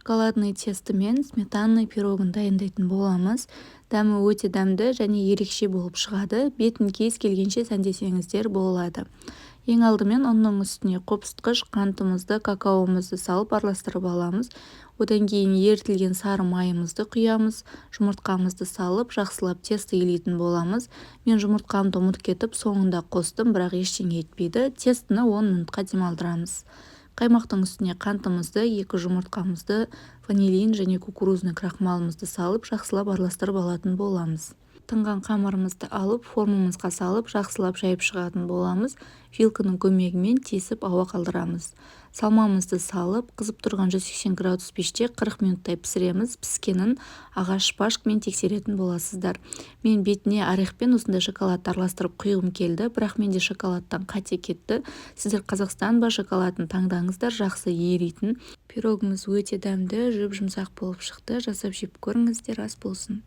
Шоколадный тестомен сметанный пирогын дайындайтын боламыз. Дәмі өте дәмді және ерекше болып шығады. Бетін кез келгенше сәндесеңіздер болады. Ең алдымен ұнның үстіне қопсытқыш, қантымызды, какаомызды салып, араластырып аламыз. Одан кейін ерітілген сары майымызды құямыз. Жұмыртқамызды салып, жақсылап тесто илейтін боламыз. Мен жұмыртқамды ұмытып кетіп, соңында қостым, бірақ ештеңе етпейді. Тестіні 10 минутқа демалдырамыз. Қаймақтың үстіне қантымызды, екі жұмыртқамызды, ванилин және кукурузный крахмалымызды салып, жақсылап араластырып алатын боламыз. Тынған қамырымызды алып, формамызға салып, жақсылап жайып шығатын боламыз. Вилканың көмегімен тесіп, ауа қалдырамыз. Салмамызды салып, қызып тұрған 180 градус пеште 40 минуттай пісіреміз. Піскенін ағаш шпажкамен тексеретін боласыздар. Мен бетіне орех пен осындай шоколадты араластырып құйғым келді, бірақ менде шоколадтан қате кетті. Сіздер Қазақстан ба шоколадын таңдаңыздар, жақсы еритін. Пирогымыз өте дәмді, жұп жұмсақ болып шықты. Жасап жеп көріңіздер. Ас болсын!